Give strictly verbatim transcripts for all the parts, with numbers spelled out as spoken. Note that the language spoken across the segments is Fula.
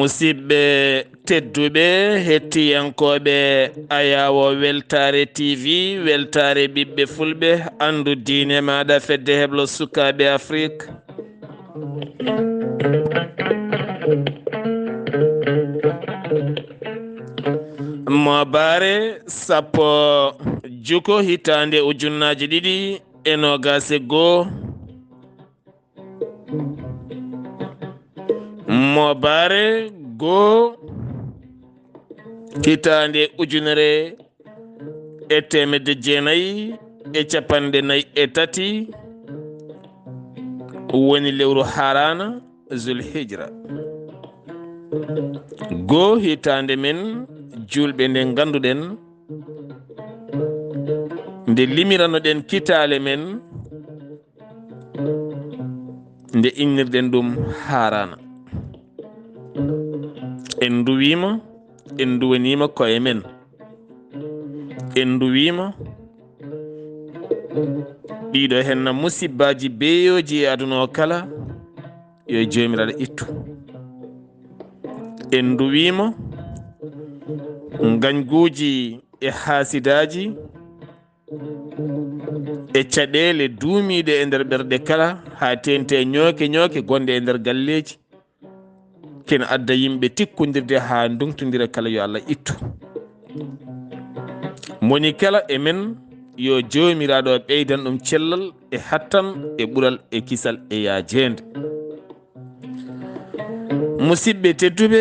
Musidɓe tedduɓe, hettiyankooɓe Ayaawo Weltaare T V, Weltaare Ɓiɓɓe Fulɓe, anndu diine maaɗa, Fedde Heblo Sukaaɓe Afrik. Moobaare sappo juko hitaande ujunnaaji ɗiɗi e noogaas e goo. Moobaare goo hitaande ujunere e teemedde jeenayi e capanɗe nayi e tati, woni lewru Haaraana, Zulhijra. Goo hitaande men juulɓe nde ngannduɗen, nde limiranoɗen kitaale men, nde innirɗen ɗum Haaraana. En nduwiima, en nduwaniima koye men. En nduwiima, ɗiɗo henna musibbaaji beeyooji e aduna o kala, yo Joomiraaɗo ittu. En nduwiima, ngañguuji e haasidaaji e caɗeele duumiiɗe e nder ɓerɗe kala, haa teeŋti e ñooke ñooke gonɗe e nder galleeji, kene adda yimɓe tikkondirde haa nduŋtondira kala, yo Allah ittu. Moni kala e men, yo Joomiraaɗo ɓeydan ɗum cellal e hattan e ɓural e kisal e yaajeende. Musidɓe tedduɓe,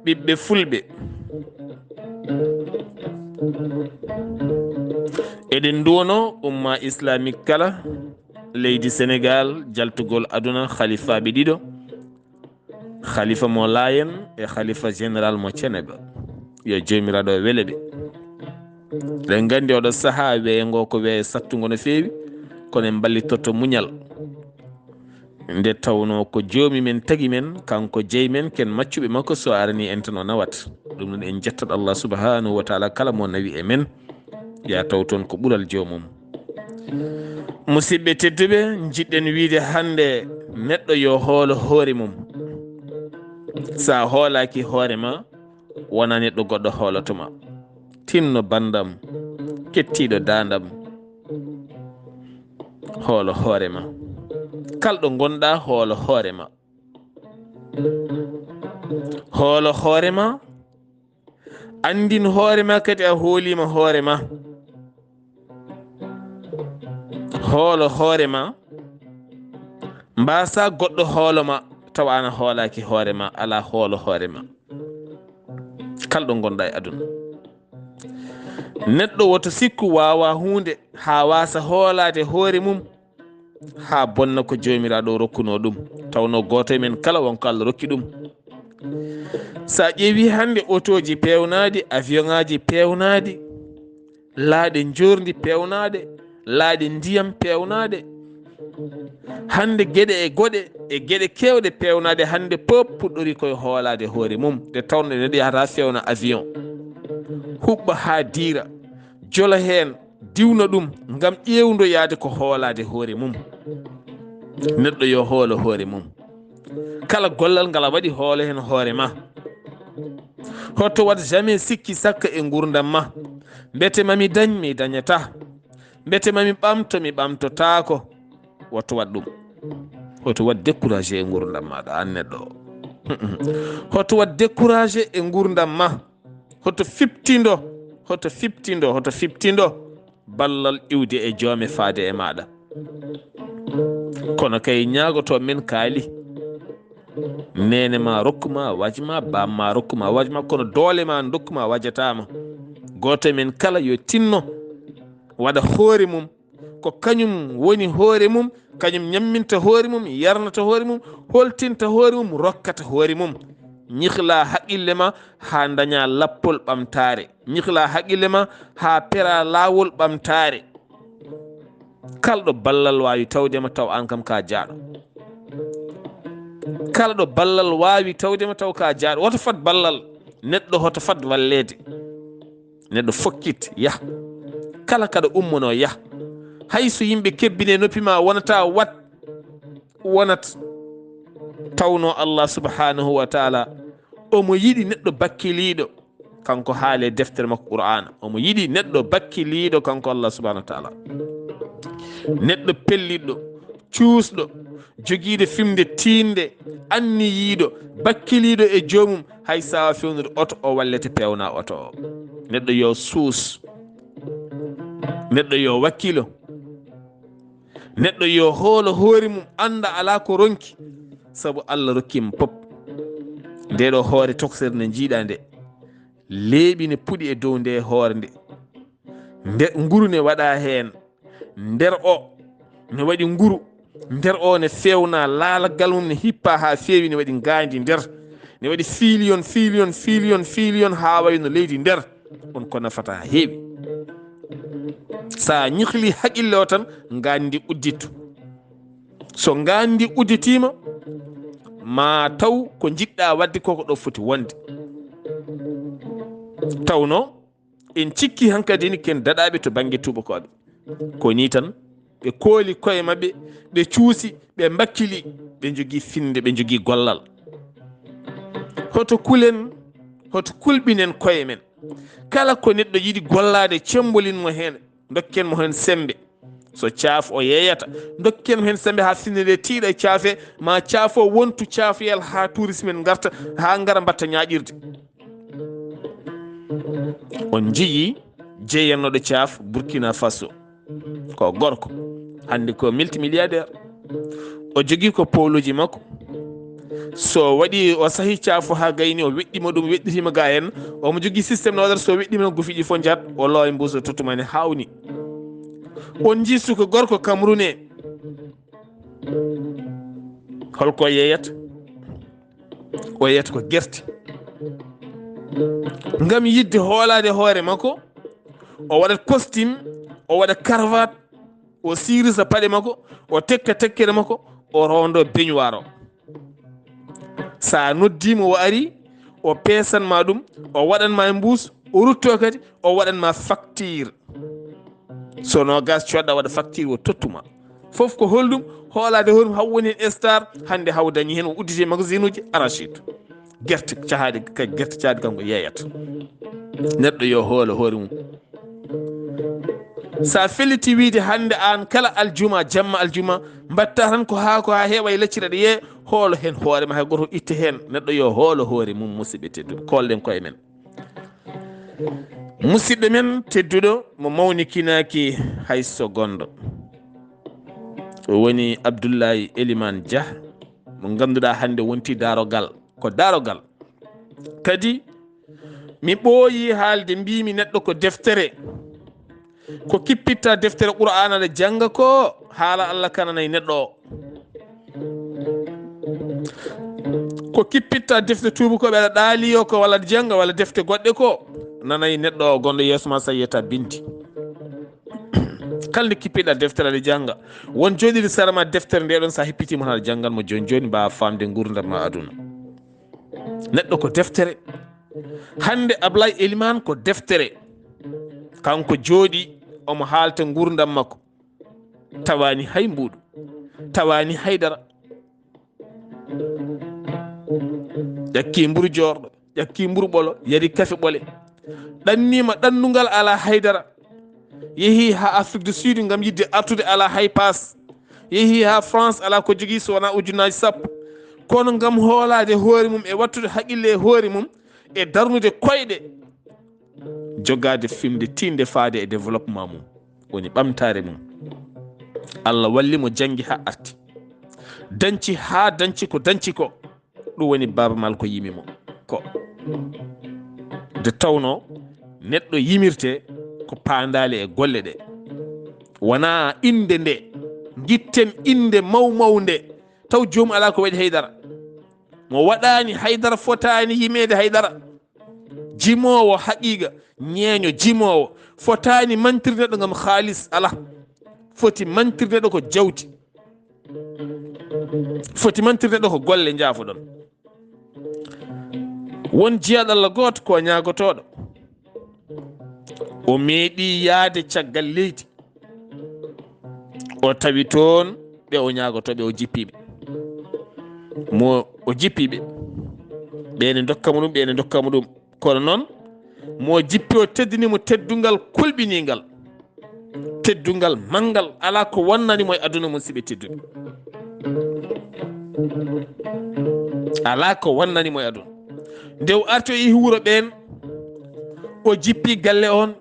ɓiɓɓe Fulɓe, eɗen nduwano umma islamique kala, leydi Senegal, jaltugol aduna, halifaaɓe ɗiɗo, halifa mo Layen e halifa général mo Ceneba. Yo Joomiraaɗo wele ɓe. Eɗen nganndi oɗo sahaa weeyo ngo ko weeyo sattungo no feewi, kono en mballitoto muñal. Nde tawnoo ko Joomi men tagi men, kanko jeyi men, ken maccuɓe makko, so aranii en tan o nawat. Ɗum noon en njettat Allah subhanahu wa taala kala mo nawi e men, ya taw toon ko ɓural joomum. Musidɓe tedduɓe, njiɗɗen wiide hannde neɗɗo yo hoolo hoore mum. Sa hoolaaki hoore ma, wona neɗɗo goɗɗo hooloto ma. Tinno banndam, kettiiɗo daandam, hoolo hoore ma. Kalɗo ngonɗa, hoolo hoore ma. Hoolo hoore ma, anndin hoore ma kadi a hooliima hoore ma. Hoolo hoore ma, mbaasa goɗɗo hoolo ma, tawa an a hoolaaki hoore ma, alaa hoolo hoore ma. Kalɗo ngonɗa e aduna. Neɗɗo woto sikku waawa huunde haa waasa hoolaade hoore mum, haa bonna ko Joomiraaɗo rokkunoo ɗum. Tawnoo gooto e men kala won ko Allah rokki ɗum. So a ƴeewi hannde otooji peewnaaɗi, avion ŋaaji peewnaaɗi, laaɗe njoorndi peewnaaɗe, laaɗe ndiyam peewnaaɗe, hannde geɗe e goɗe, e geɗe keewɗe peewnaaɗe, hannde pop puɗɗori koye hoolaade hoore mum, nde tawnoo neɗɗo yahata feewna avion, huɓɓa haa diira, jola heen, diwna ɗum ngam ƴeewndo yaade ko hoolaade hoore mum. Neɗɗo yo hoolo hoore mum. Kala gollal ngal a waɗi, hoolo heen hoore ma. Hoto waɗ jamais sikki sakka e nguurndam ma. Mbete mami dañ, mi dañata. Mbete mami ɓamto, mi ɓamtotaako. Woto waɗ ɗum. Hoto waɗ découragé e nguurndam maaɗa, aan neɗɗo o. Hoto waɗ découragé e nguurndam ma. Hoto fiptindo, hoto fiptindo, hoto fiptindo ballal iwde e joome faade e maaɗa. Kono kay ñaagoto men kaali. Neene ma rokku ma, waj ma, baam ma rokku ma, waj ma, kono doole ma ndokku ma, wajata ma. Gooto men kala yo tinno waɗa hoore mum, ko kañum woni hoore mum, kañum ñamminta hoore mum, yarnata hoore mum, holtinta hoore mum, rokkata hoore mum. Ñihla haqqille ma haa ndaña lappol ɓamtaare. Ñihla haqqille ma haa pera laawol ɓamtaare. Kala ɗo ballal waawi tawde ma, taw aan kam ka jaaɗo. Kala ɗo ballal waawi tawde ma, taw ka jaaɗo. Woto fad ballal neɗɗo, hoto fad walleede. Neɗɗo fokkit, yah. Kala kaɗa ummono, yah. Hay so yimɓe kebbine noppi ma, wonata wat, wonat. Tawno Allah subhanahu wa taala, omo yiɗi neɗɗo bakkiliiɗo. Kanko haale deftere makko Qur'aana. Omo yiɗi neɗɗo bakkiliiɗo kanko Allah subhanahu wa taala. Neɗɗo pelliɗɗo, cuusɗo, jogiiɗo fimde tiinde, anniyiiɗo, bakkiliiɗo e joomum, hay sawa fewnude oto o wallete pewna oto o. Neɗɗo yo suus. Neɗɗo yo wakkilo. Neɗɗo yo hoolo hoore mum, annda alaa ko ronki, sabu Allah rokki mo pop. Nde ɗo hoore tokosere nde njiiɗa nde, leeɓi ne puɗi e dow nde hoore nde. Nde nguru ne waɗa heen. Nder o ne waɗi nguru. Nder o ne fewna, laalagal mum ne hippa haa feewi, ne waɗi ngaandi nder. Ne waɗi filiyon, filiyon, filiyon, filiyon haa wayno leydi nder. On ko nafata heewi. Sa ñihli haqille o tan, ngaandi ndi udditto. So ngaandi ndi udditiima, ma taw ko njiɗɗa waɗde ko, ko ɗo foti wonde. Tawno en cikki hankadi ni ken daɗaaɓe to bannge tuubakooɓe. Ko ni tan, ɓe kooli koye maɓɓe, ɓe cuusi, ɓe mbakkili, ɓe njogii finnde, ɓe njogii gollal. Hoto kulen, hoto kulɓinen koye men. Kala ko neɗɗo yiɗi gollaade, cemmbolin mo heen, ndokken mo heen semmbe. So caaf o yeeyata, ndokken mo heen semmbe haa finnde nde tiiɗa e caafe, ma caaf o wontu caafyel haa tourisme en ngarta, haa ngara mbatta ñaaƴirde. On njiyii jeeyannooɗo caaf Burkina Faso, ko gorko, hannde ko multimilliardaire. O jogii ko pooluuji makko. So waɗi, o sahi caaf o haa gayni, o weɗɗima ɗum, weɗɗitima ga heen. Omo jogii système no waɗata, so weɗɗima tan, gufiiji fof njahat, o loowa mbuus, o tottuma ne haawni. On njii suka gorko Cameroun e holko yeeyata? O yeeyata ko gerte. Ngam yiɗde hoolaade hoore makko, o waɗat costume, o waɗa cravate, o siirisa paɗe makko, o tekka tekkere makko, o rondo beñuwaar o. Sa noddiimo, o ari, o peesan ma ɗum, o waɗan ma e mbuus, o rutto kadi, o waɗan ma facture. So noogas coɗɗa, waɗa facture, o tottuma. Fof ko holɗum? Hoolaade hoore mum, haw woni heen star, hannde haw dañi heen, o udditi e magasin uji arachide. Gerte cahaaɗe, ka-, gerte cahaaɗe kanko yeeyata. Neɗɗo yo hoolo hoore mum. Sa felliti wiide hannde aan kala aljuma, jamma aljuma, mbatta tan ko haa, ko haa heewa e lacciri aɗa yeeya, hoolo heen hoore ma, hay gooto itte heen. Neɗɗo yo hoolo hoore mum, musidɓe tedduɓe, koolɗen koye men. Musidɗo men tedduɗo mo mawnikinaaki hay so gondo, o woni Abdullahi Eliman Dia, mo ngannduɗaa hannde wonti darogal. Ko darogal. Kadi, mi ɓooyi haalde, mbiimi neɗɗo ko deftere. Ko kippitta deftere Qur'aana aɗa jannga ko, haala Allah ka nanay neɗɗo o. Ko kippitta defte tuubakooɓe aɗa ɗaali o ko, walla aɗa jannga, walla defte goɗɗe ko, nanay neɗɗo o gonɗo yeeso ma, sa yiyata bindi. Kala nde kippiɗa deftere aɗa jannga, won jooɗiiɗo sara ma deftere nde ɗon, sa hippitiima tan aɗa janngan mo jooni jooni, mbaawa faamde nguurndam ma aduna. Neɗɗo ko deftere. Hannde Ablaye Elimane ko deftere. Kanko jooɗi, omo haalta nguurndam makko. Tawaani hay mbuuɗu. Tawaani hay dara. Ƴakki mburu joorɗo, ƴakki mburu ɓolo, yari kafe ɓole. Ɗanniima ɗannungal, alaa hay dara. Yehi haa Afrique du Sud ngam yiɗde artude, alaa hay paas. Yehi haa France, alaa ko jogii so wonaa ujunnaaji sappo. Kono ngam hoolaade hoore mum e wattude haqille e hoore mum e darnude koyɗe, jogaade fimde tiinde faade e développement mum, woni ɓamtaare mum. Allah walli mo, janngi haa arti. Danci haa danci ko danci ko. Ɗum woni Baaba Maal ko yimi mo ko. Nde tawnoo neɗɗo yimirte ko paandaale e golle ɗe. Wonaa innde nde, ngitten innde maw mawnde, taw joomum alaa ko waɗi haydara. Mo waɗaani haydara fotaani yimeede haydara. Jimoowo haqiiqa, ñeeño jimoowo, fotaani mantirde neɗɗo ngam haalis, alaa. foti mantirde ɗo ko jawdi, foti mantirde ɗo ko golle njaafoɗon. Won jiyaaɗo Allah gooto ko ñaagotooɗo, o meeɗi yaade caggal leydi, o tawi toon ɓe o ñaagotooɓe, o jippiiɓe. Mo o jippiiɓe, ɓe ne ndokka mo ɗum, ɓe ne ndokka mo ɗum. Kono noon, mo jippi o teddini mo teddungal kulɓiningal, teddungal manngal, alaa ko wonnani mo e aduna, musiɓɓe tedduɓe. Alaa ko wonnani mo e aduna. Nde o arti o yehi wuro ɓeen, o jippi galle oon.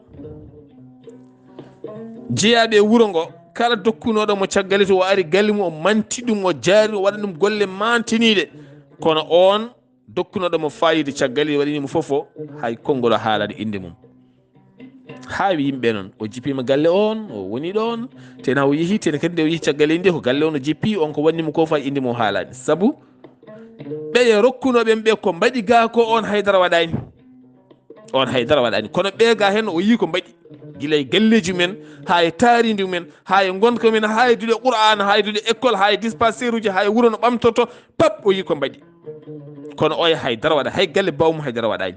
Jeyaaɓe e wuro ngo, kala dokkunooɗo mo caggal leydi, o ari galle mum, o manti ɗum, o jaari, o waɗa ɗum golle mantiniiɗe. Kono oon dokkunooɗo mo faayiida caggal leydi, waɗani mo fof o, hay konngol o haalaani innde mum. Haawi yimɓe noon, o jippiima galle oon, o woni ɗoon, tena o yehi, tena kadi nde o yehi caggal leydi nde, ko galle oon o jippi, on ko waɗani mo ko fay innde mum o haalaani. Sabu ɓeya rokkunooɓe ɓe ko mbaɗi gaa ko, oon haydara waɗaani. Oon haydara waɗaani. Kono ɓe gaa heen o yii ko mbaɗi. Gila e galleeji men, haa e taariindi men, haa e ngonka men, haa e duɗe Qur'aana, haa e duɗe école, haa e dispensaire uji, haa e wuro no ɓamtorto, pap o yii ko mbaɗi. Kono oya haydara waɗa, hay galle bawmum haydara waɗaani.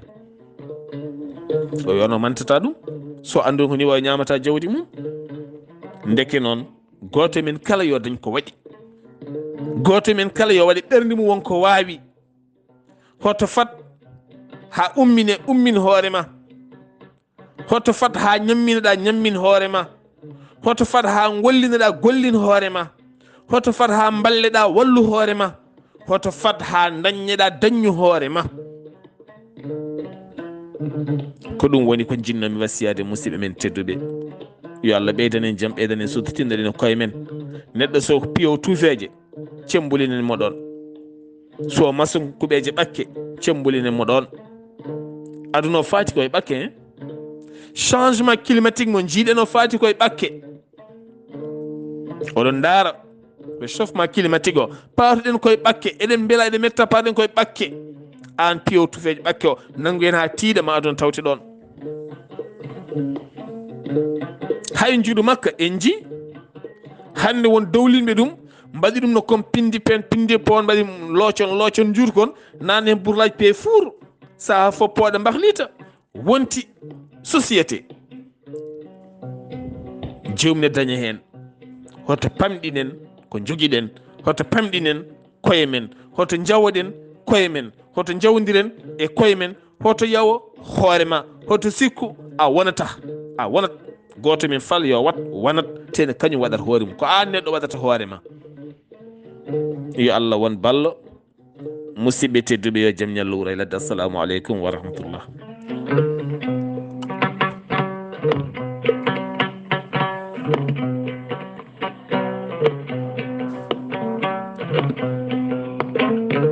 O yono mantata ɗum. So anndun ko ni wawi ñaamata jawdi mum. Ndeke noon, gooto men kala yo dañ ko waɗi. Gooto men kala yo waɗi ɓernde mum won ko waawi. Hoto fat haa ummine, ummin hoore ma. Hoto fat haa ñamminoɗaa, ñammin hoore ma. Hoto fat haa ngollinoɗaa, gollin hoore ma. Hoto fat haa mballeɗaa, wallu hoore ma. Hoto fat haa daññeɗaa, daññu hoore ma. Ko ɗum woni ko njinnoomi wasiyaade musiɓɓe men tedduɓe. Yo Allah ɓeydan en jam, ɓeydan en suudu, tinndina en koye men. Neɗɗo so piyo tuufeeje, cembulinen mo ɗoon. So mason kuɓeeje ɓakke, cembulinen mo ɗoon. Aduna o faati koye ɓakke, hein? Changement climatique mo njiiɗen o faati koye ɓakke. Oɗon ndaara réchauffement climatique o, paatuɗen koye ɓakke, eɗen mbela eɗen metta, paatuɗen koye ɓakke. Aan piyo tuufeeje ɓakke o, nanngu en haa tiiɗa, ma aduna tawte ɗoon. Hay njuuɗu makka en njii, hannde won dowlinɓe ɗum, mbaɗi ɗum no comme pindi peen, pindi poon, mbaɗi loocon, loocon njuuɗu kon, naan heen burlaaji pee fuur, saha fof pooɗe mbahlita, wonti société. Jewmne daña heen. Hoto pamɗinen ko njogiɗen, hoto pamɗinen koye men, hoto njawoɗen koye men, hoto njawdiren e koye men, hoto yawo hoore ma, hoto sikku a wonata, a wonat. Gooto men fal yo wat, wanat, tene kañum waɗata hoore mum. Ko aan neɗɗo waɗata hoore ma. Yo Allah won ballo. Musiɓɓe tedduɓe, yo jam ñallu wuro e ladde. Assalamu aleykum wa rahmatullah.